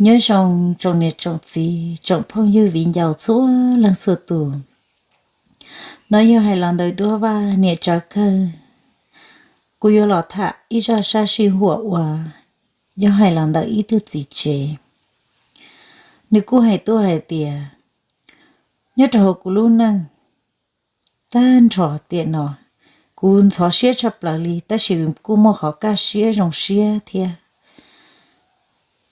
Nyob zoo tsoom niam tsoom txiv tsoom phooj ywg viv ncaus txhua leej txhua tus. No yog hais los ntawm Duab Vaj niam Tsav Kawg. Kuv yuav los tham ib zaj sab sij huam uas yog hais los ntawm ib tug txiv tsev. Nws kuj hais tuaj hais tias, nyob rau hauv kuv lub neej, tag nrho tiam no kuv ntxhov siab tshaj plaws li, tab sis kuj muaj qhov kaj siab zoo siab thiab.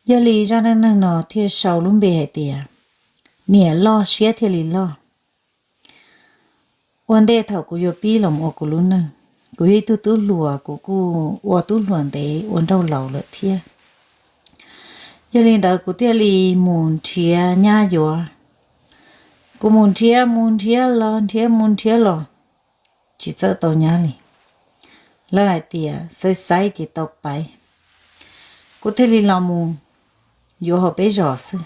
Yog li zaj neej neeg no thiaj sau lub npe hais tias, niam loj siab thiaj li loj. Ua ntej thaum kuv yuav pib los mus ua kuv lub neej, kuv yog ib tug tub hluas, kuv kuj ua tub hluas ntev ua nraug laus lawm thiab. Yog li ntawd kuv thiaj li mus nrhiav nyab yuav. Kuv mus nrhiav mus nrhiav los nrhiav mus nrhiav los, tsis txawj tau nyab li. Lawv hais tias xaiv xaiv ces tau paiv. Kuv thiaj li los mus yuav hauv peb zos xwb.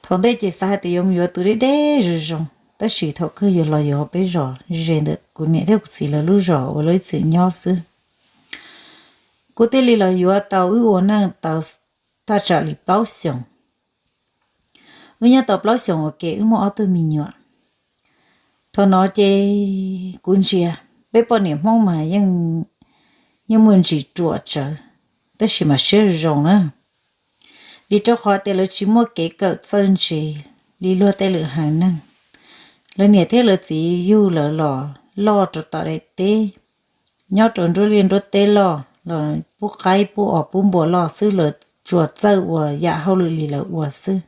Thaum ntej ces xav hais tias yuav mus yuav tus deb deb zoo zoo, tab sis thaum kawg yuav los yuav hauv peb zos ze ntawm kuv niam thiab kuv txiv lawv lub zos uas lawv ib txwm nyob xwb. Kuv thiaj li los yuav tau, wb ua neej tau thaj tsam li plaub xyoos. Wb nyob tau plaub xyoos ua ke wb muaj ob tug me nyuam. Thaum no ces kuv ntsia, peb poj niam Hmoob mas yeej muaj ntsis ruam tsawv, tab sis mas siab zoo na. Vim rau qhov tias lawv tsis muaj kev kawm txawj ntse li luag tej lwm haiv neeg. Lawv niam thiab lawv txiv yug lawv los loj rau tom daim teb, nyob rau nruab liaj nruab teb loj los pub qaib pub os pub npua loj xwb, lawv tsuas txawj ua yam hauj lwm li lawv ua xwb.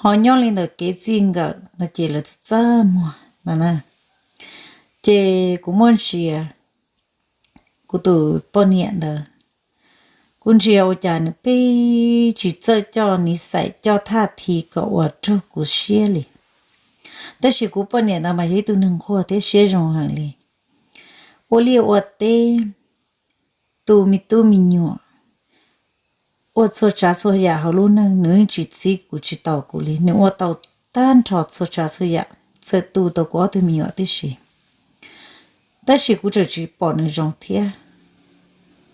Ho nyob li ntawm kev txij nkawm no ces lawv txawj txawj muag no na. Ces kuv muab ntsia kuv tus poj niam ntawd, kuv ntsia ua cas nws pheej tsis txawj coj niv xais coj thaj thi kom uas raug kuv siab li. Tab sis kuv poj niam ntawd mas yog ib tug neeg nquag thiab siab zoo heev li. Ua liaj ua teb, tu me tub me nyuam, ua txhua tsav txhua yam hauv lub neej nws yeej tsis txib kuv tsis taus kuv li. Nws ua tau tag nrho txhua tsav txhua yam, txawm tu tau kuv ob tug me nyuam tib si. Tab sis kuv tseem tsis pom nws zoo thiab.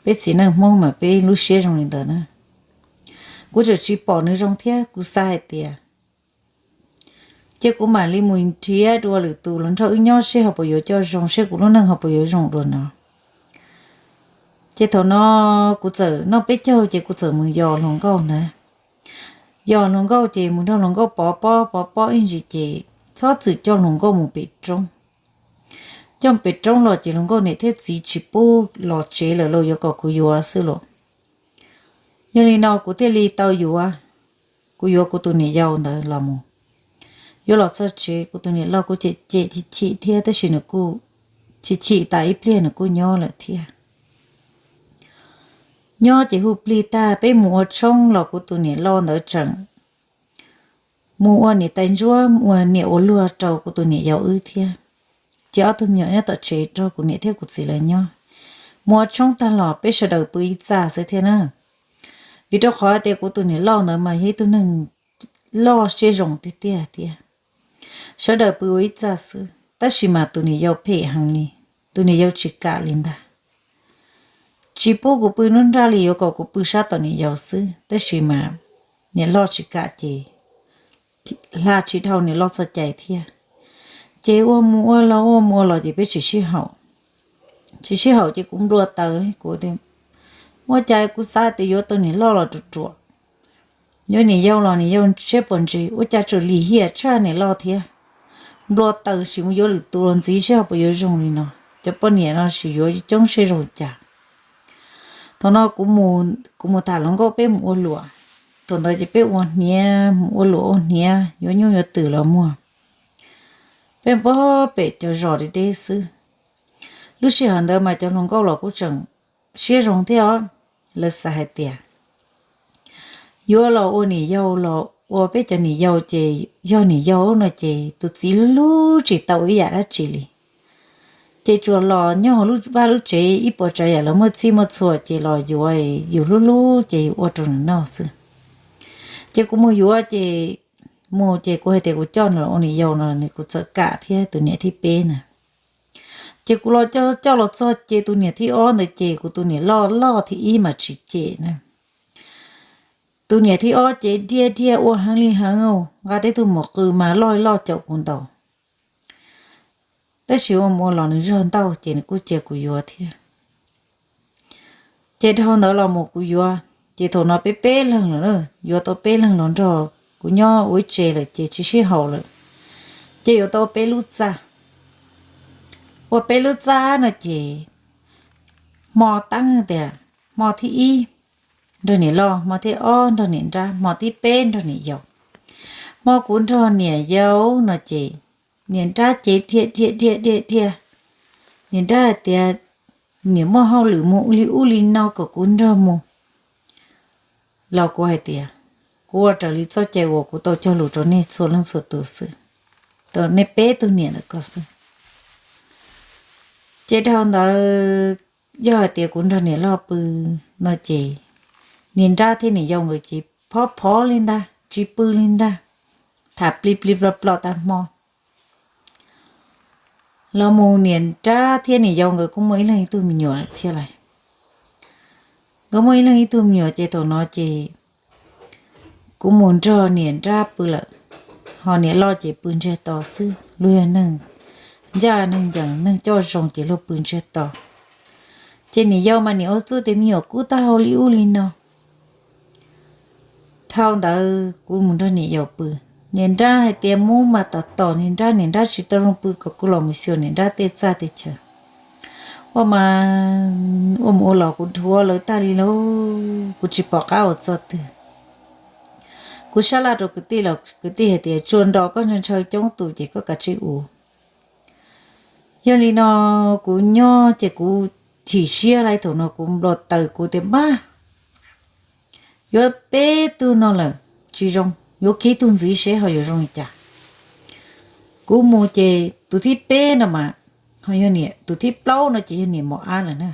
Peb txiv neej Hmoob mas peb lub siab zoo li ntawd na. Kuv tseem tsis pom nws zoo thiab kuv xav hais tias ces kuv mam li mus nrhiav dua lwm tus los nrog wb nyob seb ho puas yuav coj zoo, seb kuv lub neej ho puas yuav zoo dua no. Ces thaum no kuv txawm noj peb caug ces kuv txawm mus yos hluas nkauj ntawd. Yos hluas nkauj ces mus nrog hluas nkauj pov pob pov pob ib ntsis ces txhob txwm coj hluas nkauj mus pem roob. Coj pem roob los ces hluas nkauj niam thiab txiv tsis pub los tsev lawm lauj, yuav kom kuv yuav xwb lauj. Yog li no kuv thiaj li tau yuav, kuv yuav kuv tus niam yau ntawd los mus. Yuav los txog tsev kuv tus niam loj kuj cem cem chim chim thiab, tab sis nws kuj chim chim tas ib pliag nws kuj nyob lawm thiab. Nyob ces hu plig tag peb mus ua tshoob los kuv tus niam loj ntawd tseem mus ua niam tais ntsuab, ua niam ua luag rau kuv tus niam yau wb thiab. Ces ob tug me nyuam nyob tom tsev rau kuv niam thiab kuv txiv lawv nyob. Mus ua tshoob tag los peb sawv daws pw ib txaj xwb thiab na. Vim rau qhov tias kuv tus niam loj ntawd mas yog ib tug neeg loj siab zoo tiag tiag thiab. Sawv daws pw ua ib txaj xwb, tab sis mas tus niam yau phem heev li, tus niam yau tsis kam li ntag. Tsis pub kuv pw nruab nrab li, yuav kom kuv pw sab tom niam yau xwb, tab sis mas niam loj tsis kam ces hla tsis dhau niam loj txoj cai thiab. Ces ua mus ua los ua mus ua los ces peb tsis sib haum. Tsis sib haum ces kuv nplua taws, kuv tias, ua cas kuv xav tias yuav tau niam loj los ruam ruam, yuav niam yau los niam yau siab puas ntseg, ua cas tseem lim hiam tshaj niam loj thiab. Nplua taws sim mus yuav lwm tus los ntxiv seb ho puas yuav zoo li no. Cov poj niam no sim yuav coob siab zoo cas. Thaum no kuv mus tham hluas nkauj peb mus ua luam. Thaum ntawd ces peb ua hniav, mus ua luam ua hniav, yuav nyuj yuav twm los muag. Peb pog pem cov zos deb deb xwb. Lub sij hawm ntawd mas cov hluas nkauj los kuj tseem siab zoo thiab os. Lawv xav hais tias yuav los ua niam yau los ua peb cov niam yau ces yog niam yau no ces tus txiv hlub hlub tsis tau ib yam dab tsi li. Ces tsuas los nyob hauv lub vaj lub tsev ib puas tsav yam lawv muaj txhij muaj txhua ces los yuav, yus hlub hlub ces yus ua rau nws noj xwb. Ces kuv mus yuav ces, mus ces kuv hais tias kuv coj nws los ua niam yau no nws kuj txawm kam thiab, tus niam thib peb na. Ces kuv los coj los txog ces tus niam thib ob ntawd ces kuv tus niam loj loj thib ib mas tsis cem na. Tus niam thib ob ces dhia dhia ua heev li heev, nqa tej tug mos qw mas loj li loj caum kuv ntaus. Tab sis ua mus ua los nws zog ntau ces nws kuj cia kuv yuav thiab. Ces dhau ntawd los mus kuv yuav, ces thaum no peb peb leeg lawm, yuav tau peb leeg los nrog kuv nyob ua ib tsev lawm ces tsis sib haum lawm, ces yuav tau peb lub txaj. Ua peb lub txaj no ces hmo teeb tias hmo thib ib nrog niam loj, hmo thib ob nrog niam nrab, hmo thib peb nrog niam yau. Hmo kuv nrog niam yau no ces niam nrab ces dhia dhia dhia dhia dhia. Niam nrab hais tias niam muaj hauj lwm mus li ub li no kom kuv nrog mus. Los kuv hais tias kuv ua raws li txoj cai uas kuv tau cog lus rau nej txhua leej txhua tus xwb, rau nej peb tug niam ntawm ko xwb. Ces dhau ntawd yog hais tias kuv nrog niam loj pw no ces niam nrab thiab niam yau nkawd ces phov phov li ntag, tsis pw li ntag, tham plig plig plog plog tag hmo. Los mus niam nrab thiab niam yau nkawd kuj muaj ib leeg ib tug me nyuam lawm thiab lawm. Nkawd muaj ib leeg ib tug me nyuam ces thaum no ces kuv mus nrog niam nrab pw lawm, ho niam loj ces pw ntsiag to xwb. Luag yog neeg ncaj neeg ncees neeg coj zoo ces luag pw ntsiag to. Ces niam yau mas niam ua txuj tias me nyuam kub tag hau li ub li no. Dhau ntawd kuv mus nrog niam yau pw, niam nrab hais tias mus mas tos tos niam nrab, niam nrab tsis tau zoo pw kom kuv los mus xyuas niam nrab tej txaj tej chaw. Ua mas ua mus ua los kuv dhuav lawv tag li lauj, kuv tsis pom qab ua txoj twg. Kuv sab laj rau kwv tij los kwv tij hais tias tsuas nrog koj ntshaw ntshaw coob tus ces koj kav tsij ua. Yog li no kuv nyob ces kuv chim siab lawm, thaum no kuv npau taws kuv tias npab, yuav peb tug no lawm tsis zoo, yuav khib tug ntxiv seb ho yuav zoo li cas. Kuv mus ces tus thib peb no mas ho yog niam, tus thib plaub no ces yog niam mos ab lawm na.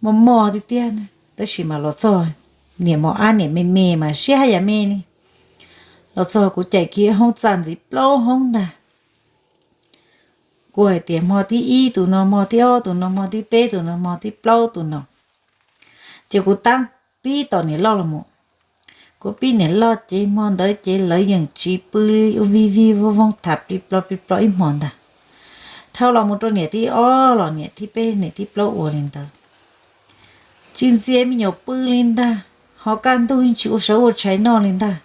Mos mos tiag tiag na, tab sis mas los txog niam mos ab niam me me mas siab haj yam me li. Los txog kuv cais kiag hoob txaj ntxiv plaub hoob ntag. Kuv hais tias hmo thib ib tus no, hmo thib ob tus no, hmo thib peb tus no, hmo thib plaub tus no. Ces kuv tab pib tom niam loj los mus. Kuv pib niam loj ces hmo ntawd ces lawv yeej tsis pw li, ua vig vig voog voog tham plig plo plig plo ib hmo ntag. Dhau los mus rau niam thib ob los niam thib peb niam thib plaub ua li ntawd. Tsis ntxias me nyuam pw li ntag, ho kaj ntug yeej tsis ua sawv ua tshais noj li ntag.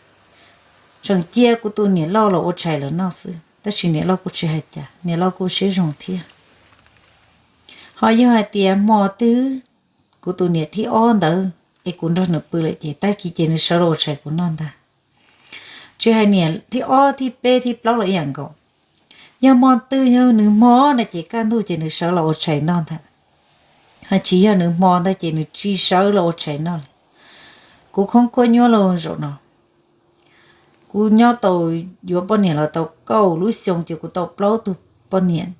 Tseem cia kuv tus niam loj los ua tshais los noj xwb, tab sis niam loj kuj tsis hais cas, niam loj kuj siab zoo thiab. Ho yog hais tias hmo twg kuv tus niam thib ob ntawd es kuv nrog nws pw lawm ces tag kis ces nws sawv los ua tshais kuv noj ntag. Tsis hais niam thib ob thib peb thib plaub los ib yam nkaus. Yog hmo twg yog nws hmo no ces kaj ntug ces nws sawv los ua tshais noj ntag. Ho tsis yog nws hmo ntag ces nws tsis sawv los ua tshais noj li. Kuv khoob khuab nyuaj lauj zaum no. Kuv nyob tau yuav poj niam los tau kaum lub xyoo ces kuv tau plaub tug poj niam.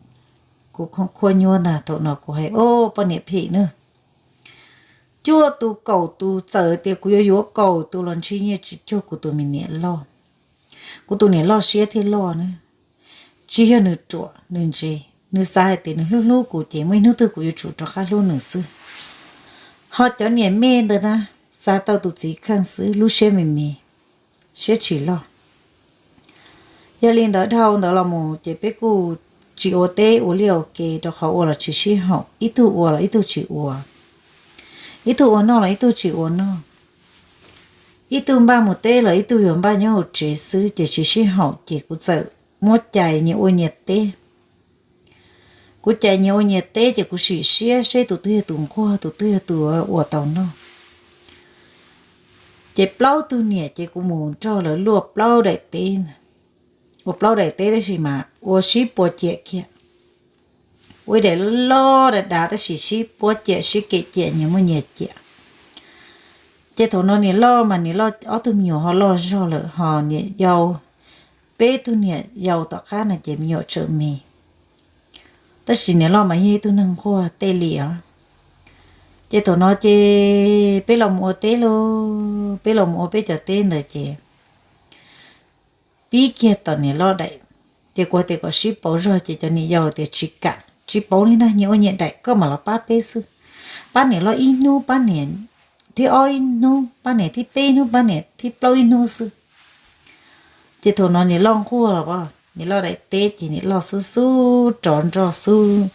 Kuv khoob khuab nyuaj ntag, thaum no kuv hais o, poj niam phim na. Cuaj tus kaum tus, txawm tias kuv yuav yuav kaum tus los ntshe yeej tsis cuag kuv tus me niam loj. Kuv tus niam loj siab thiaj loj na. Tsis yog nws ruam nws ntse, nws xav hais tias nws hlub hlub kuv ces muaj ib hnub twg kuv yuav tsum rov qab hlub nws xwb. Ho cov niam me ntawd na, xav tau tus txiv kheej xwb, lub siab me me, siab tsis loj. Yog li ntawd dhau ntawd los mus ces peb kuj tsis ua teb ua liaj ua ke, rau qhov ua los tsis sib haum, ib tug ua los ib tug tsis ua, ib tug ua noj los ib tug tsis ua noj, ib tug npaj mus teb los ib tug yuav npaj nyob hauv tsev xwb ces tsis sib haum ces kuv txawm muab cais nyias ua nyias teb. Kuv cais nyias ua nyias teb ces kuv sim siab seb tus twg yog tus nquag, tus twg yog tus ua tau noj. Ces plaub tug niam ces kuv mus nrog lawv luaj plaub daim teb ntag. Ua plaub daim teb tab sis mas ua sib puas ciam kiag. Ua ib daim loj dav dav tab sis sib puab ciam sib kev ciam nyias muaj nyias ciam. Ces thaum no niam loj mas niam loj ob tug me nyuam ho loj zog lawm, ho niam yau, peb tug niam yau tom qab no ces me nyuam tseem me. Tab sis niam loj mas yog ib tug neeg nquag tej li os. Ces thaum no ces peb los mus ua teb lauj, peb los mus ua peb cov teb ntawd ces pib kiag tom niam loj daim, ces kuv tias kom sib pauv zog ces cov niam yau tias tsis kam, tsis pauv li ntag, nyias ua nyias daim, koj mam los pab peb xwb. Pab niam loj ib hnub, pab niam thib ob ib hnub pab niam, thib peb ib hnub pab niam, thib plaub ib hnub xwb. Ces thaum no niam loj nquag los, niam loj daim teb ces niam loj xub xub rov nroj xub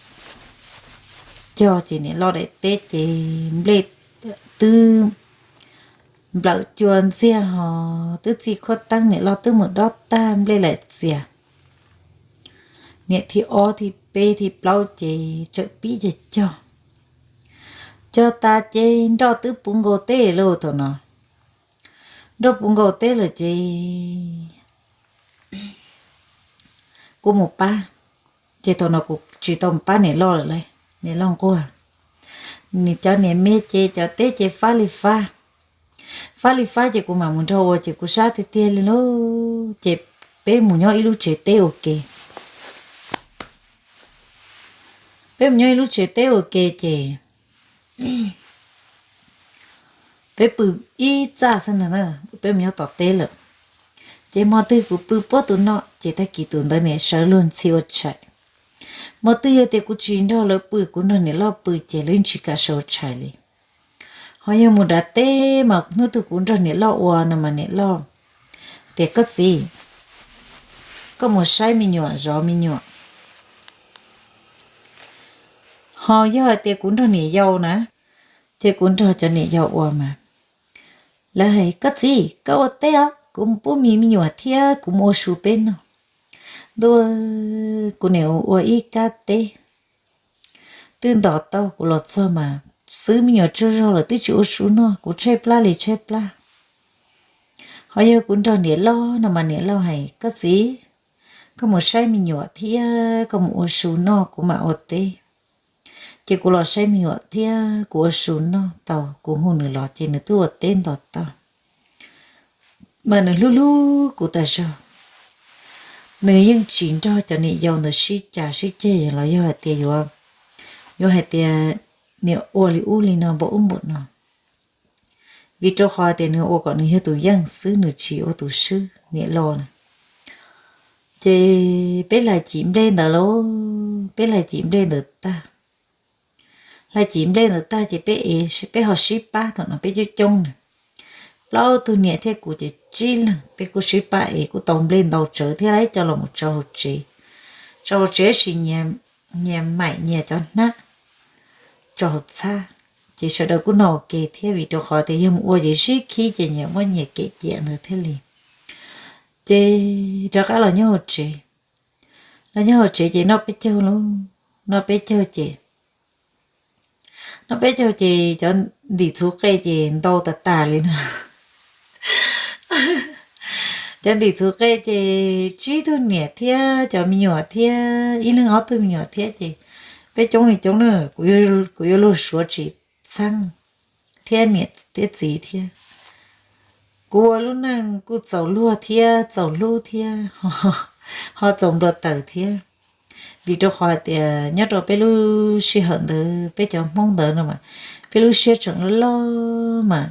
cog ces niam loj daim teb ces nplej twb nplawm cua ntxiag ho twb txij khuab teeb, niam loj twb mus dob tag nplej laim txias. Niam thib ob thib peb thib plaub ces tsawm pib cog cog, cog tas ces nroj twb puv nkaus teb lawm thaum no. Nroj puv nkaus teb lawm ces kuv mus pab, ces thaum no kuv tsis tau mus pab niam loj lawm lauj, niam loj nquag. Cov niam me ces cov teb ces fab li fab, fab li fab ces kuv mam mus nrog ua ces kuv sab tiag tiag li lauj. Ces peb mus nyob ib lub tsev teb ua ke. Peb mus nyob ib lub tsev teb ua ke ces peb pw ib txaj xwb ntag, peb mus nyob tom teb lawm. Ces hmo twg kuv pw puab tus no ces tag kis tus ntawd niam sawv luag ntxhi ua tshais. Hmo twg yog tias kuv tsis nrog lawv pw, kuv nrog niam loj pw ces lawv yeej tsis kam sawv ua tshais li. Ho yog mus nram teb mas hnub twg kuv nrog niam loj ua no mas niam loj tias, koj txiv, koj mus saib me nyuam zov me nyuam. Ho yog hais tias kuv nrog niam yau na, ces kuv nrog cov niam yau ua mas lawv hais, koj txiv, koj ua teb os, kuv mus pub mis me nyuam thiab kuv mus ua su peb noj. Ntuj, kuv niam ua ib kab teb twb ntos tau, kuv los txog mas xwb me nyuam tsaug zog lawm twb tsis ua su noj, kuv tshaib plab li tshaib plab. Ho yog kuv nrog niam loj no mas niam loj hais, koj txiv, koj mus saib me nyuam thiab koj mus ua su noj kuv mam ua teb. Ces kuv los saib me nyuam thiab kuv ua su noj tau, kuv hu nws los ces nws twb ua teb ntos tau. Mas nws hlub hlub kuv tas zog. Nws yeej tsis nrog cov niam yau ntawd sib cav sib ceg los yog hais tias yuav, yuav hais tias niam ua li ub li no npaum ub npaum no. Vim rau qhov tias nws ua kom nws yog tus yeej xwb, nws tsis ua tus swb niam loj na. Ces peb hlais cim nplej ntawd lauj, peb hlais cim nplej ntawd tag. Hlais cim nplej ntawd tag ces peb, peb ho sib pab, thaum no peb coob coob na. Plaub tug niam thiab kuv ces tsib leeg, peb kuj sib pab es kuj tau nplej ntau tsawv thiab lawv coj los mus tsau hauv tsev. Tsau hauv tsev tab sis nyias maim nyias cov hnab tsau hauv txhab, ces sawv daws kuj noj ua ke thiab vim rau qhov tias yog mus ua ces sib khib ces nyias muab nyias kem ciam ntawd thiaj li. Ces rov qab los nyob hauv tsev, los nyob hauv tsev ces noj peb caug lauj, noj peb caug ces, noj peb caug ces cov ntim txhuv qe ces ntau tas tas li no. Cov ntim txhuv qe ces tsib tug niam thiab cov me nyuam thiab ib leeg ob tug me nyuam thiab ces peb coob li coob na, kuv yuav luag suav tsis txheeb thiab niam thiab txiv thiab. Kuv ua lub neej kuj txaus luag thiab txaus hlub thiab, ho txaus npau taws thiab. Vim rau qhov hais tias nyob rau peb lub sij hawm ntawd peb cov Hmoob ntawd no mas, peb lub siab tseem loj loj mas,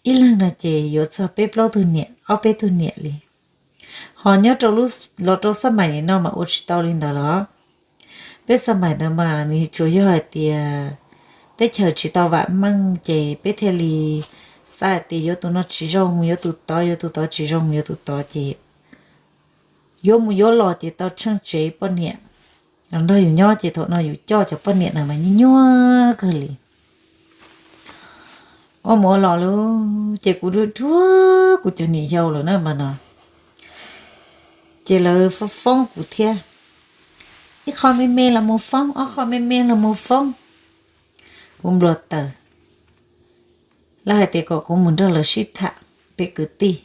ib leeg no ces yuav txog peb plaub tug niam ob peb tug niam li. Ho nyob rau, los rau xab mais nim no mas ua tsis tau li ntawd los. Peb xab mais ntawd mas nws tsuas yog hais tias teb chaws tsis tau vam meej ces peb thiaj li xav hais tias yuav tus no tsis zoo mus yuav tus tod, yuav tus tod tsis zoo mus yuav tus tod ces yuav mus yuav los ces tau tsheej tsev poj niam los nrog yus nyob ces thaum no yus coj cov poj niam ntawd mas nyuaj nyuaj kawg li. Ua mus ua los lauj ces kuv dhuav dhuav kuv cov niam yau lawm na mas no, ces lawv foob kuv thiab. Ib qho me me los mus foob, ob qho me me los mus foob. Kuv npau taws, lawv hais tias kom kuv mus nrog lawv sib tham peb kwv tij.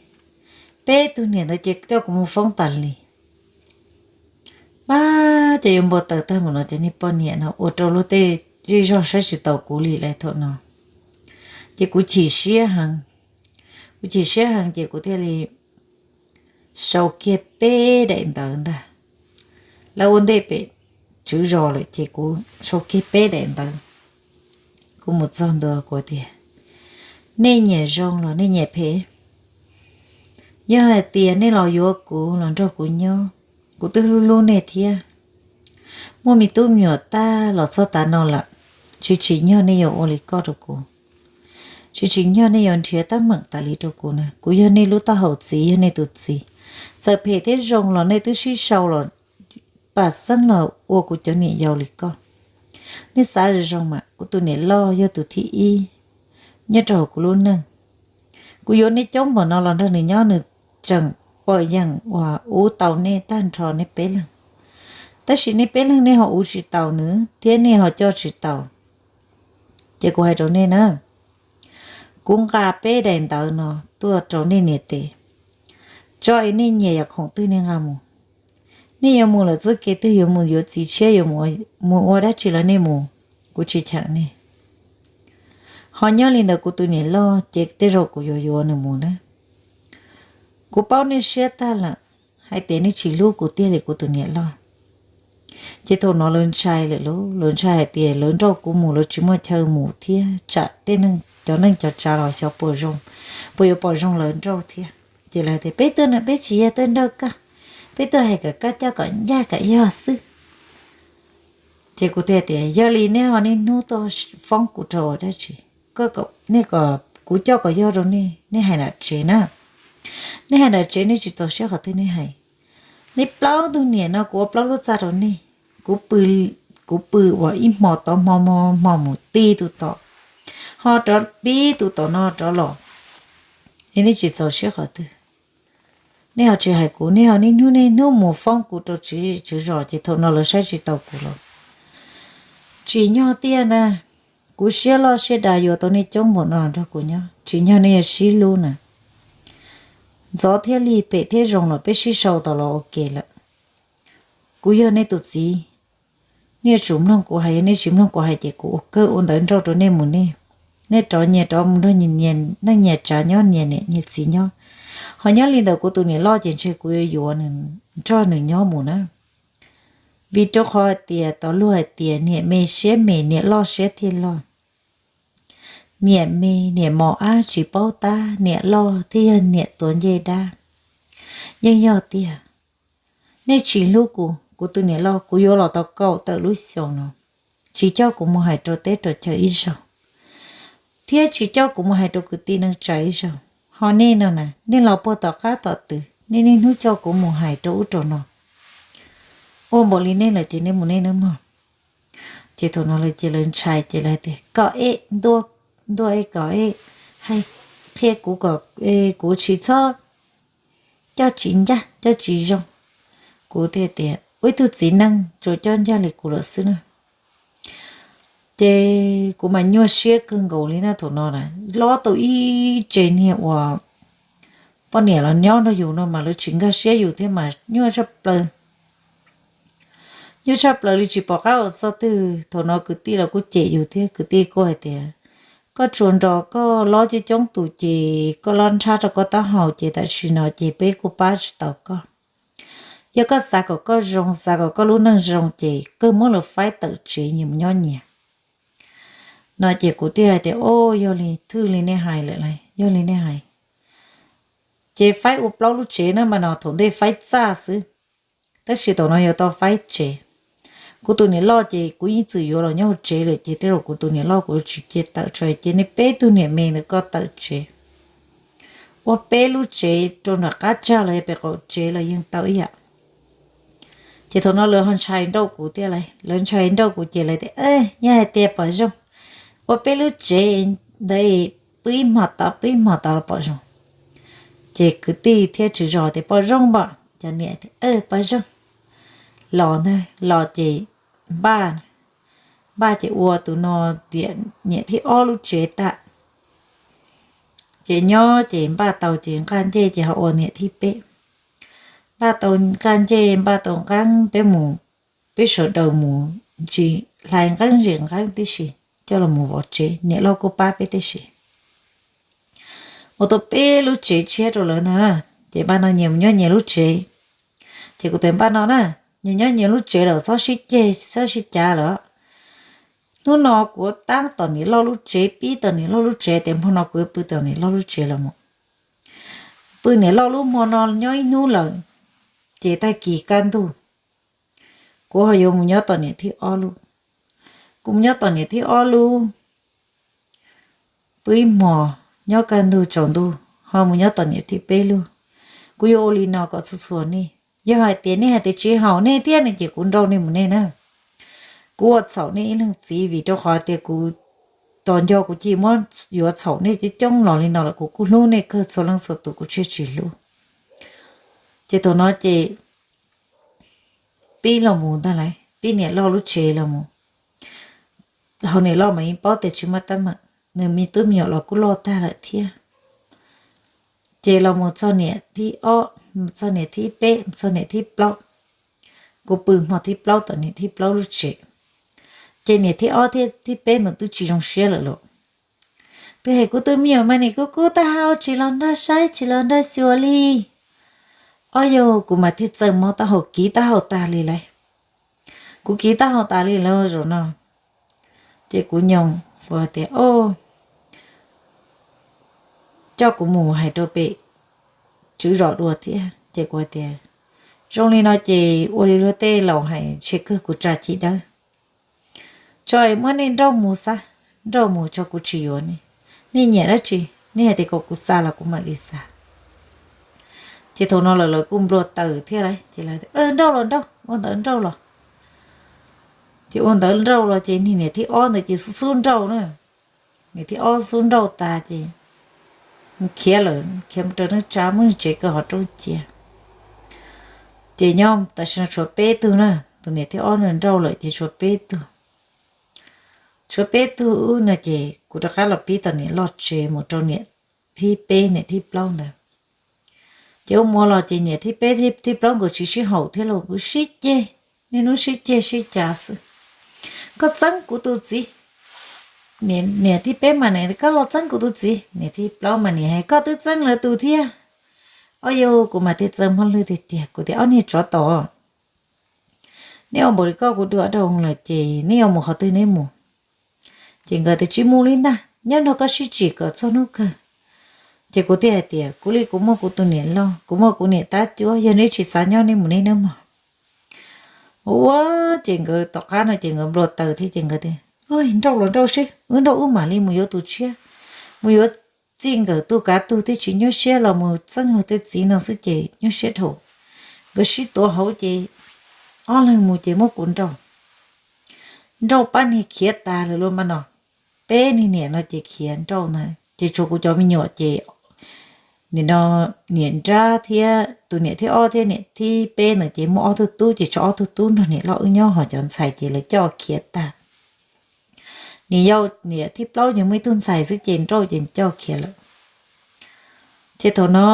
Peb tug niam ntawd ces coj kuv mus foob tas li. Pab ces yuav npau taws tag mus no ces niag poj niam no ua rau luag tej zej zog saib tsis taus kuv li lawm thaum no. Ces kuv chim siab heev, kuv chim siab heev ces kuv thiaj li sau kiag peb daim ntawv ntag. Lawv ua ntej pem tswv zos lawm ces kuv sau kiag peb daim ntawv. Kuv mus txog ntua kuv tias, nej nyiam zoo los nej nyiam phem? Yog hais tias nej los yuav kuv los nrog kuv nyob, kuv twb hlub hlub nej thiab. Muaj me tub me nyuam tag los txog tav no lawm, tsis tsim nyog nej yuav ua li ko rau kuv. Tsis tsim nyog nej yuav nrhiav teeb meem tas li rau kuv na. Kuv yog nej lub taub hau txiv, yog nej tus txiv. Txawm phem thiab zoo los nej twb sib sau los pam xeeb los ua kuv cov niam yau li koj. Nej xav zoo zoo mas kuv tus niam loj yog tus thib ib nyob rau hauv kuv lub neej. Kuv yuav nej coob npaum no los nrog nws nyob, nws tseem pom yeem uas uv tau nej tag nrho nej peb leeg. Tab sis nej peb leeg nej ho uv tsis taus nws thiab nej ho coj tsis taus. Ces kuv hais rau nej na, kuv nqa peb daim ntawv no tuaj rau nej niam tes, tso es nej nyiam yam khoom twg nej nqa mus. Nej yuav mus lawm txoj kev twg, yuav mus yuav txiv tshiab, yuav mus ua dab tsi los nej mus, kuv tsis cheem nej. Ho nyob li ntawd kuv tus niam loj ces tej zaum kuv yuav yuav nws mus na. Kuv paub nej siab tag lawm, hais tias nej tsis hlub kuv tiag li kuv tus niam loj. Ces thaum no lawv ntshai lawm lauj, lawv ntshai hais tias lawv nrauj kuv mus lawv tsis muaj chaw mus thiab tsam tej cov neej cov tsav los xyov puas zoo, puas yuav pom zoo lawv nrauj thiab. Ces lawv tias peb tuaj no peb tsis yog tuaj nrauj koj, peb tuaj hais kom koj coj kom ncaj kom yog xwb. Ces kuv thiaj tias yog li nej ho niaj hnub tuaj foob kuv rau ua dab tsi? Nej kom kuv coj kom yog rau nej, nej hais nram tsev na. Nej hais nram tsev nej tsis txaus siab qhov twg nej hais. Nej plaub tug niam no kuv ua plaub lub txaj rau nej. Kuv pw uas ib hmo tod hmo hmo mus ti tus tom, ho rov pib tus tom no rov los. Es nej tsis txaus siab qhov twg? Nej ho tsis hais kuv, nej ho niaj hnub niaj hnub mus foob kuv rau tswv zos, ces thaum no lawv saib tsis taus kuv los. Tsim nyog tiag na, kuv siab loj siab dav yuav tau nej coob npaum no nrog kuv nyob, tsim nyog nej yuav sib hlub na. Ntxov thiab lig, phem thiab zoo los peb sib sau tau los ua ke lawm. Kuv yog nej tus txiv, nej yuav tsum mloog kuv hais, yog nej tsis mloog kuv hais ces kuv ua kawg ua ntawv nrauj rau nej mus nej. Nej rov nyias rov mus nrog nyias neej nyias tsav nyob, nyias niam nyias txiv nyob. Ho nyob li ntawd kuv tus niam loj ces ntshe kuv yuav yuav nws nrog nws nyob mus na. Vim rau qhov hais tias tau luag hais tias niam me siab me, niam loj siab thiaj loj. Niam me niam mos ab tsis paub tab, niam loj thiaj yog niam tuav ncej dab. Yeej yog tiag. Nej tsis hlub kuv, kuv tus niam loj, kuv yuav los tau kaum tawm lub xyoo no, tsis coj kuv mus hais rau teb rau chaw ib zaug, thiab tsis coj kuv mus hais rau kwv tij neej tsa ib zaug. Ho nej no na, nej los puag tom qab tom twg nej niaj hnub coj kuv mus hais rau ub rau no. Ua npaum li nej lawm ces nej mus nej nawb mog. Ces thaum no lawv ces lawv ntshai ces lawv tias kom eb ntuj, eb kom eb, hais qhia kuv kom kuv tsis txhob coj tsis ncaj coj tsis zoo. Kuv thiaj tias ua ib tug txiv neej tsuas coj ncaj li kuv lawm xwb na. Ces kuv mas nyuaj siab kawg nkaus li na, thaum no na, lob tau ib tse niag uas poj niam los nyob nrog yus no mas lawv tsis nkag siab yus thiab mas nyuaj tshaj plaws. Nyuaj tshaj plaws li tsis pom qab ua txoj twg. Thaum no kwv tij los kuj cem yus thiab, kwv tij kuj hais tias koj tsuas nrog koj lob coob coob tus ces koj lob nrhab rau koj taub hau ces tam sim no ces peb kuj pab tsis tau koj. Yog koj xav kom koj zoo, xav kom koj lub neej zoo ces kawg muab lawv faib tawm tsev nyias mus nyob nyias. No ces kuv thiaj hais tias o, yog li thwj li nej hais lawm lauj, yog li nej hais. Ces faib ua plaub lub tsev na mas no, thaum ntej faib txaj xwb, tab sis thaum no yuav tau faib tsev. Kuv tus niam loj ces kuv yeej txwm yuav los nyob hauv tsev lawm ces tej zaum kuv tus niam loj kuv tsis cia tawm tso, ces nej peb tug niam me ntawd koj tawm tsev. Ua peb lub tsev rau nram qab tsag los yog pem qaum tsev los yeej tau ib yam. Ces thaum no lawv ho ntshai nrauj kuv thiab lauj, lawv ntshai nrauj kuv ces lawv tias yog hais tias pom zoo, ua peb lub tsev ntawd pw ib hmos tod pw ib hmos tod los pom zoo. Ces kwv tij thiab tswv zos tias pom zoo npam, cov niam tias pom zoo. Los ntag, los ces npaj, npaj ces ua tus no tias niam thib ob lub tsev tag. Ces nyob ces npaj tau ces nqaj ncej ces ho ua niam thib peb. Npaj tau nqaj ncej, npaj tau nqeeb, peb mus, peb sawv daws mus ntsis, hlais nqeeb ntsis nqeeb tib si coj los mus vov tsev, niam loj kuj pab peb tib si. Ua tau peb lub tsev tshiab rau lawv ntag. Ces npaj no nyias mus nyob nyias lub tsev. Ces kuv tias npaj no na, nyias nyob nyias lub tsev lawm, txhob sib ceg txhob sib cav lawm. Hnub no kuv tab tom niam loj lub tsev, pib tom niam loj lub tsev, tias hmo no kuv yuav pw tom niam loj lub tsev los mus. Pw niam loj lub hmo no nyob ib hnub lawm, ces tag kis kaj ntug kuv ho yuav mus nyob tom niam thib ob lub. Kuv mus nyob tom niam thib ob lub, pw ib hmos, nyob kaj ntug tsaus ntuj ho mus nyob tom niam thib peb lug. Kuv yuav ua li no kom txhua txhua nej. Yog hais tias nej hais tias tsis haum nej thiab no ces kuv nrauj nej mus nej na. Kuv ua txhaum nej ib leeg txiv vim rau qhov tias kuv tos nco kuv cia li muab yuav txhaum nej coob coob los li no lawm, kuv kuj hlub nej kawg txhua leej txhua tus, kuv tsis tsis hlub. Ces thaum no ces pib los mus ntag lauj, pib niam loj lub tsev los mus. Hauv niam loj mas yeej paub tias tsis muaj teeb meem, nws me tub me nyuam los kuj loj tag lawm thiab. Ces los mus txog niam thib ob, txog niam thib peb, txog niam thib plaub. Kuv pw hmo thib plaub tom niam thib plaub lub tsev. Ces niam thib ob thiab thib peb ntawd twb tsis zoo siab lawm lauj. Twb hais kuv tus me nyuam mas nim kuv kub tag hau tsis los nrog saib tsis los nrog xyuas li. Ob yog kuv mas thiaj txawj mob taub hau kiv taub hau tas li lauj. Kuv kiv taub hau tas li lauj zaum no. Ces kuv nyoos, kuv tias, coj kuv mus hais rau pem tswv zos dua thiab. Ces kuv hais tias, zoo li no ces ua li luag tej laus hais ntshe kawg kuv tsa chim dawb. Tso es muab nej nrauj mus xwb, nrauj mus tso kuv tsis yuav nej. Nej nyiam dab tsi, nej hais tias kom kuv xa los kuv mam li xa. Ces thaum no lawv lawv kuj nplua taws thiab lauj, ces lawv, nrauj los nrauj, ua ntawd nrauj los. Ces ua ntawd nrauj los ces niag niam thib ob ntawd ces xub xub nrauj na. Niam thib ob xub nrauj tas ces khiav lawm, khiav mus rau neej tsa muab tsev kaw hauv roob cia. Ces nyob tam sim no tshuav peb tug na, tus niam thib ob no nrauj lawm ces tshuav peb tug. Tshuav peb tug no ces kuv rov qab los pib tom niam loj tsev mus rau niam thib peb niam thib plaub ntawd. Ces ua mus los ces niam thib peb thib plaub nkawd tsis sib haum thiab los kuj sib ceg, niaj hnub sib ceg sib cav xwb. Koj txeeb kuv tus txiv. Niam thib peb mas niam, koj los txeeb kuv tus txiv. Niam thib plaub mas niam hais koj twb txeeb lawv tus thiab. Ob yog kuv mas thiaj txawj muab lwj tiag tiag, kuv tias ob niag tsov tom, nej ua npaum li koj kuv dua dhau lawm ces nej yuav mus qhov twg neb mus. Ces nkawd tias tsis mus li ntag, nyob nrog koj sib tsim kom txog hnub kawg. Ces kuv thiaj hais tias kuv li kuv muaj kuv tus niam loj, kuv muaj kuv niam tab cuab, yog neb tsis xav nyob neb mus neb nawb mog. Ua ces nkawd tom qab no ces nkawd nplua taws thiab ces nkawd tias nrauj los nrauj seb, wb nrauj wb mam li mus yuav tus tshiab, mus yuav txij nkawm tug kav tug thiaj tsis nyuaj siab los mus txeeb luag tej txiv no xwb ces nyuaj siab dhau. Nkawd sib tuav hauv ces ob leeg mus ces muab kuv nrauj. Nrauj pab niag khiav tas lawm lauj mas no. Peb niag niam no ces khiav nrauj na, ces tshuav kuv cov me nyuam ces nim no niam nrab thiab tus niam thib ob thiab niam thib peb ntawd ces muaj ob tug tub ces tshuav ob tug tub nrog niam loj wb nyob, ho cov ntxhais ces lawv coj khiav tag. Niam yau niam thib plaub ces muaj ib tug ntxhais xwb ces nrauj ces coj khiav lawm. Ces thaum no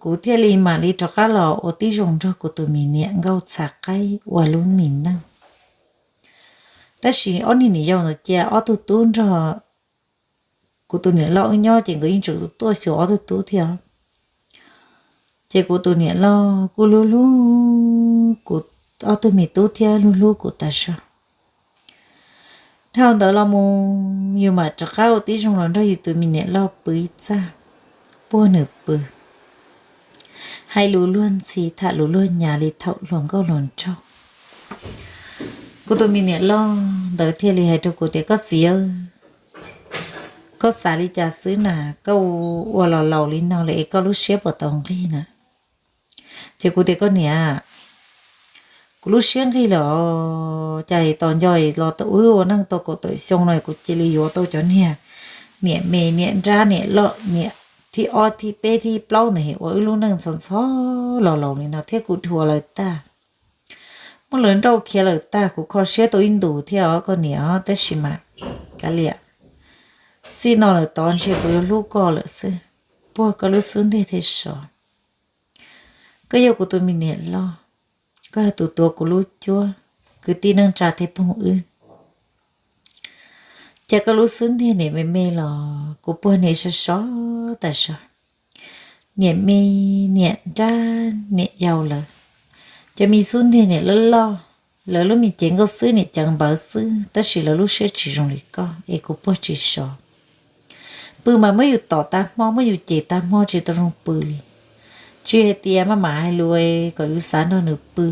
kuv thiaj li mam li rov qab los ua tib zoo nrog kuv tus me niam nkauj txha qaib ua lub me neej. Tab sis ob niag niam yau ntawd cia ob tug tub nrog kuv tus niam loj wb nyob ces nkawd yeej tseem tuaj xyuas ob tug tub thiab. Ces kuv tus niam loj kuj hlub hlub kuv ob tug me tub thiab hlub hlub kuv tas zog. Dhau ntawd los mus yus mam rov qab ua tib zoo los nrog yus tus me niam loj pw ib txaj, puag nws pw, hais lus luag ntxhi tham lus luag nyav li thaum hluas nkauj hluas nraug. Kuv tus me niam loj ntawd thiaj li hais rau kuv tias koj txiv, koj xav li cas xwb na, koj ua los laus li no lawm es koj lub siab puas tau nqig na? Ces kuv tias koj niam, kuv lub siab nqig lawm os, cas tos nco los tau wb ua neej tau kaum tawm xyoo no kuv cia li yuav tau cov niag niam me niam nrab niam loj niam thib ob thib peb thib plaub ntawd ua wb lub neej ntxhov ntxhov los laus li no thiab kuv dhuav lawv tag. Muab lawv nrauj khiav lawm tag, kuv kho siab tau ib ntus thiab os koj niam os, tab sis mas kav liam, txij no lawm tod ntshe kuv yuav hlub koj lawm xwb, puag koj lub xub ntiag thiaj sov. Koj yog kuv tus me niam loj, koj yog tus tuav kuv lub cuab, kwv tij neej tsa thiaj phooj ywg. Cas koj lub xub ntiag niam me me los kuv puag niam sov sov tas zog. Niam me, niam nrab, niam yau lawm, cov me xub ntiag niam loj loj, lawv lub me cev nkauj xwb niam ceev npawv xwb, tab sis lawv lub siab tsis zoo li koj es kuv puag tsis sov. Pw mas muab yus tom tag hmo, muab yus cem tag hmo tsis tau zoo pw li. Tsis hais tias maj mam hais lus kom yus xav nrog nws pw,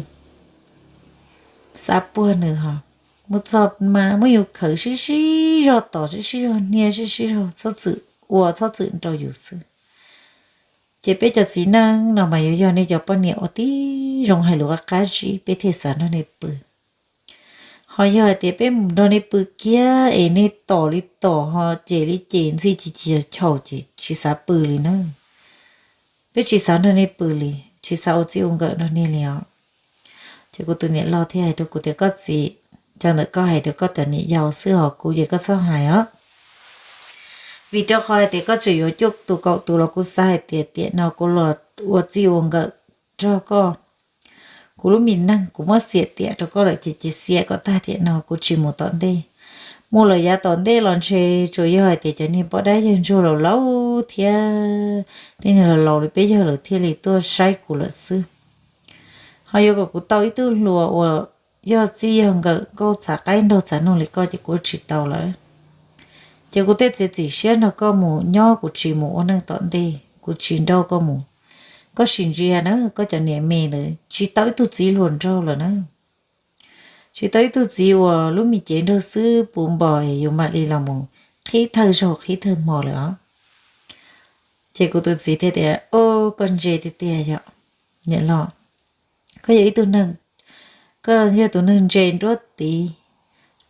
xav puag nws ho. Mus txog mas muab yus khawm sib sib zog tos, sib sib zog hnia, sib sib zog txhob txwm ua txhob txwm nrau yus xwb. Ces peb cov txiv neej no mas yuav yog nej cov poj niam uas tib zoo hais lus qab qab zib, peb thiaj xav nrog nej pw. Ho yog hais tias peb mus nrog nej pw kiag es nej tom li tom ho cem li cem ntxhi ci ci chaum ces tsis xav pw li na. Peb tsis xav nrog nej pw li, tsis xav ua txij ua nkawm nrog nej li os. Ces kuv tus niam loj thiaj hais rau kuv tias, koj txiv, cov ntawm koj hais rau koj cov niam yau xwb, ho kuv ces koj txhob hais os. Vim rau qhov hais tias koj tseem yuav cuaj tus kaum tus los kuv xav hais tias tiam no kuv los ua txij ua nkawm nrog koj. Kuv lub me neej kuv muab xiam tiam rau koj lawm ces cia xiam kom tag tiam no, kuv tsis mus tom ntej. Mus lawm yav tom ntej los ntshe tsuas yog hais tias cov niag poj dab yawg ntsuag laus laus thiab tej niag laus laus li peb yawg lawm thiaj li tuaj saib kuv lawm xwb. Ho yuav kom kuv tau ib tug hluas uas yog txij yog nkawm nkauj txhav qaib nraug txhav noog li koj ces kuv tsis tau lawm. Ces kuv thiaj txiav txim siab nrog koj mus nyob, kuv tsis mus ua neej tom ntej, kuv tsis nrauj koj mus. Koj sim ntsia na, koj cov niam me ntawd tsis tau ib tug txiv hluas nraug lawm na. Tsis tau ib tug txiv uas lub me cev nraug xwb puv npo es yus mam li los mus qhib thawj zaug qhib thawj hmo lawm os. Ces kuv tus txiv thiaj tias, o, koj ntse tiag tiag yom, niam loj. Koj yog ib tug neeg, koj yog tus neeg ntse nruab tiv,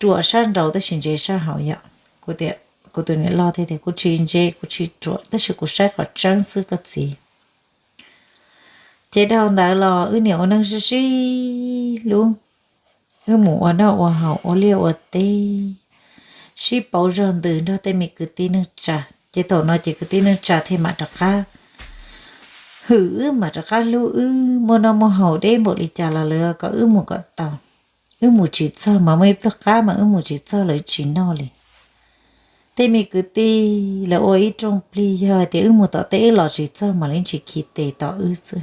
ruam sab nraud tab sis ntse sab hauv yom. Kuv tus niam loj thiaj tias, kuv tsis ntse kuv tsis ruam tab sis kuv saib qhov tseeb xwb koj txiv. Ces dhau ntawd los wb niam ua neej sib sib hlub, wb mus ua noj ua haus ua liaj ua teb, sib pauv zog ntws nrog tej me kwv tij neej tsa. Ces thaum no ces kwv tij neej tsa thiaj mam rov qab hwm wb, mam rov qab hlub wb, muaj noj muaj haus deb npaum li cas los lawv kom wb mus kom tau. Wb mus tsis txog mas muaj ib pluag qab mas wb mus tsis txog lawv tsis noj li. Tej me kwv tij lawv ua ib rooj plig, yog hais tias wb mus tom teb wb los tsis txog mas lawv yeej tsis khi tes tos wb xwb.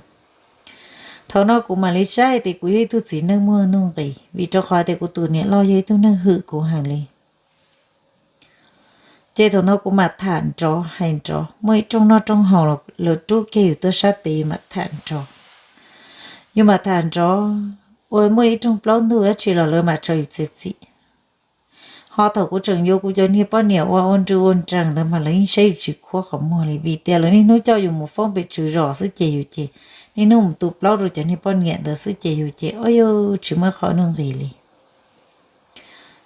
Thaum no kuv mam li saib hais tias kuv yog ib tug txiv neej muaj nuj nqis, vim rau qhov tias kuv tus niam loj yog ib tug neeg hwm kuv heev li. Ces thaum no kuv mam tham nrov hais nrov, muaj ib rooj noj rooj haus los lawv rub kiag yus tuaj sab pem, yus mam tham nrov. Yus mam tham nrov, ua muaj ib rooj plaub ntug dab tsi los lawv mam tso yus txiav txim. Ho thaum kuv tseem yuav kuv cov niag poj niam ua ua nrw ua nrees ntawd mas lawv yeej saib yus tsis khuab qhov muag li, vim tias lawv niaj hnub coj yus mus foob pem tswv zos xwb ces yus ces niaj hnub mus tu plaub rau cov niag poj niam ntawd xwb ces yus ces, o, yus tsis muaj qhov nuj nqis li.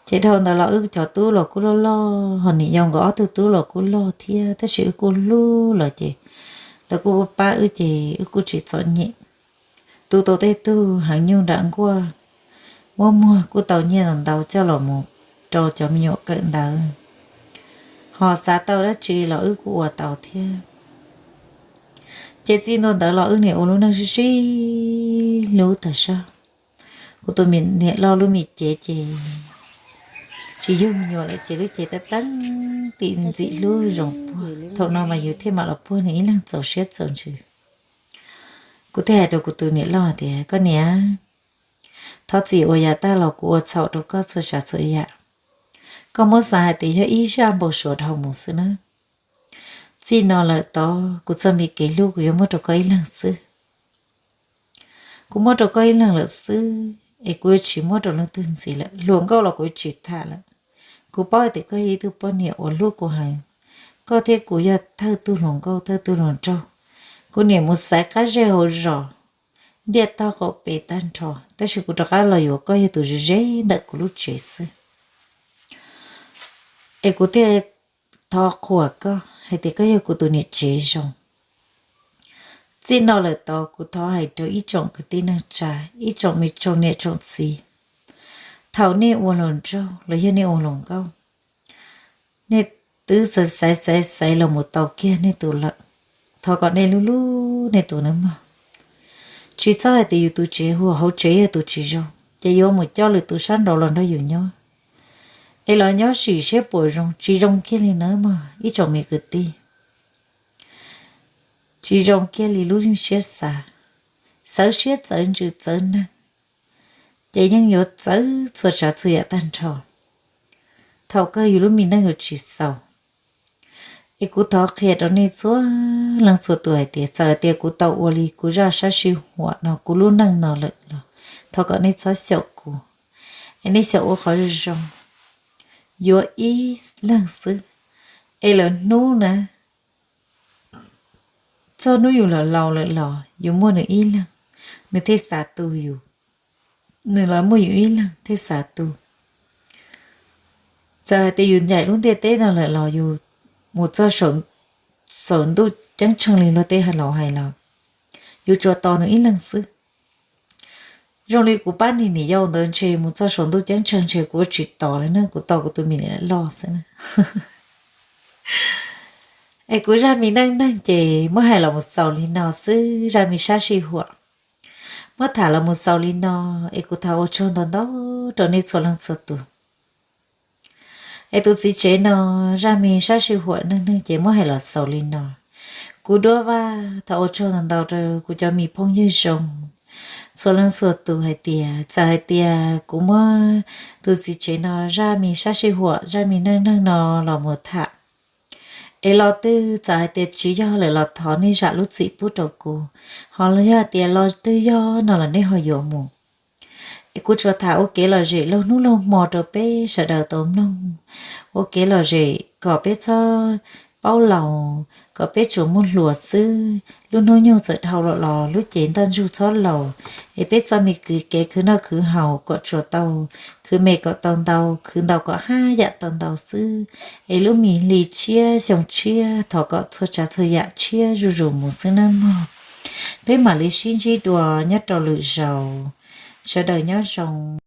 Ces dhau ntawd los wb cov tub los kuj loj loj, ho niam yau nkawd ob tug tub los kuj loj thiab, tab sis wb kuj hlub lawv ces lawv kuj pab wb ces wb kuj tsis txom nyem. Tu tau tej tug heev nyuj nram nkuaj, muab muag kuj tau nyiaj ntau ntau coj los mus rau cov me nyuam kawm ntawv. Ho xav tau dab tsi los wb kuj ua tau thiab. Ces txij ntua ntawd los wb niam ua lub neej sib sib hlub tag zog. Kuv tus niam loj lub me cev ces tsis yug me nyuam lawm ces lub cev tab teeb tim ntxim hlub zoo puag. Thaum no mas yus thiaj mam los puag nws ib leeg txaus siab txaus ntsws. Kuv thiaj hais rau kuv tus niam loj tias, koj niam, thov txim uas yav tag los kuv ua txhaum rau koj txhua tsav txhua yam. Koj muab xav hais tias yog ib zaj npau suav dhau mus xwb na. Txij no lawm tod kuv txoj me kev hlub kuv yuav muab rau koj ib leeg xwb. Kuv muab rau koj ib leeg lawm xwb es kuv yuav tsis muab rau leej twg ntxiv lawm. Hluas nkauj los kuv yuav tsis tham lawm. Kuv paub hais tias koj yog ib tug poj niam uas hlub kuv heev. Koj thiab kuv yog thawj tug hluas nkauj thawj tug hluas nraug. Kuv niam mus xaiv qab zej hauv zos, ntiaj tog qaum pes tag nrho, tab sis kuv rov qab los yuav koj yog tus ze ze ntawm kuv lub tsev xwb. Es kuv thiaj thov qhuas koj hais tias koj yog kuv tus niam tsev zoo. Txij no lawm tod kuv thov hais rau ib tsoom kwv tij neej tsa, ib tsoom me tsoom niam tsoom txiv, thaum nej ua hluas nraug los yog nej ua hluas nkauj, nej twb xaiv xaiv xaiv xaiv los mus tau kiag nej tus lawm, thov kom nej hlub hlub nej tus nawb mog. Tsis txhob hais tias yus tus tsev huam hauv tsev yog tus tsis zoo ces yuav mus coj lwm tus sab nraud los nrog yus nyob, es los nyob sim siab puas zoo, tsis zoo kiag li nawb mog ib tsoom me kwv tij. Tsis zoo kiag li lub siab xav, txawv siab txawv ntsws txawv neeg, ces yeej yuav txawv txhua tsav txhua yam tag nrho. Thaum kawg yus lub me neej yuav tsis xaus. Es kuv thov qhia rau nej txhua leej txhua tus hais tias txawm tias kuv tau ua li kuv zaj sab sij huam no kuv lub neej no lawm los thov kom nej txhob xyaum kuv. Es nej xyaum ua qhov zoo zoo, yuav ib leeg xwb, es lawv hnub na, txog hnub yus los laus lawm los yus muaj nws ib leeg, nws thiaj xav tu yus, nws los muaj yus ib leeg thiaj xav tu. Txawm hais tias yus ncaim lub ntiaj teb no lawm los yus mus txog saum ntuj ceeb tsheej li luag tej laus hais los, yus tsuas tos nws ib leeg xwb. Zoo li kuv pab niag niam yau ntawd ntshe mus txog saum ntuj ceeb tsheej ntshe kuv ua tsis tos li na, kuv tos kuv tus me niam loj xwb na. Es kuv zaj me neej neeg ces muab hais los mus xaus li no xwb, zaj me sab sij huam muab tham los mus xaus li no. Es kuv thov ua tsaug ntau ntau rau nej txhua leej txhua tus. Es tus txiv tsev no, zaj me sab sij huam neej neeg ces muab hais los xaus li no. Kuv Duab Vaj thov ua tsaug ntau ntau rau kuv cov me phooj ywg zoo txhua leej txhua tus hais tias txawm hais tias kuv muab tus txiv tsev no zaj me sab sij huam, zaj me neej neeg no los mus tham es lo twg txawm hais tias tsis yog lawm los thov nej zam lub txim pub rau kuv, ho yog tias lo twg yog no los nej ho yuav mus. Es kuv tsuas tham ua kev lom zem laug hnub laug hmo rau peb sawv daws tau mloog, ua kev lom zem kom peb txhob paub laus, kom peb tsuas muaj hluas xwb. Lub hnub nyoog txawm dhau los los lub cev ntaj ntsug txhob laus, es peb txoj me kev khwv noj khwv haus kom tsuas tau khwv me kom tau ntau, khwv ntau kom haj yam tau ntau xwb. Es lub me hli tshiab xyoo tshiab thov kom txhua tsav txhua yam tshiab zuj zus mus xwb nawb mog. Peb mam li sib ntsib dua nyob rau lwm zaus. Sawv daws nyob zoo.